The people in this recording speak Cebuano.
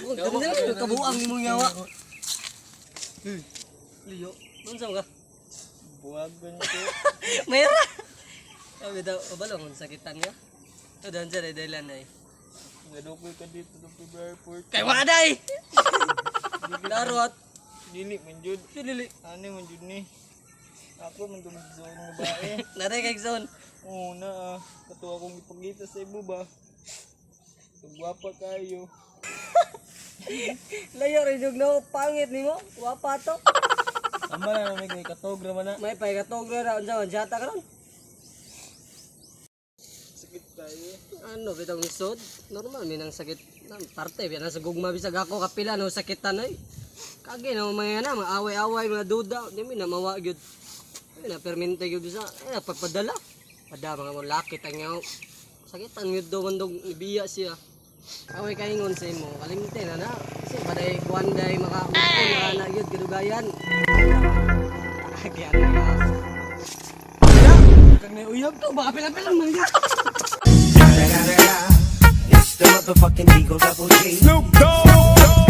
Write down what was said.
Kabuang ni mong yawa. Liyo, unsa ka? Buwagon ko. Mayra. Sabi daw, kabalo kung sakitan ka. Ito doon sa dahilan ay. Nadukoy ka dito ng February 4. Kay waday! Laro at Dili man jud. sinili. Ano man jud ni? Ako man dumigzon nga bae. Naray kay zone. Oo na ah. Kato akong ipakita sa ibo ba. Tugwapa kayo. Layo rin yung no, pangit nimo. Wapa to. Amba na may kay katog ra man na. May pay katog ra unsa man siyata karon. Sakit tayo. Ano bitong lisod? Normal may nang sakit na parte biya na sa gugma bisag ako kapila no sakitan ay. Kagi na mga na mga away-away mga duda di mi na mawa gyud. Ay na permente gyud bisa ay pagpadala. Pada mga mo lakit ang yaw. Sakitan gyud do mandog ibiya siya. Away kaingon sa imo, kalimte na na. Kasi baday kuan day maka maka na gyud kadugayan. Kaya na. Kang uyab To baka pila-pila man ka. It's the motherfucking Eagle Double G. Snoop Dogg.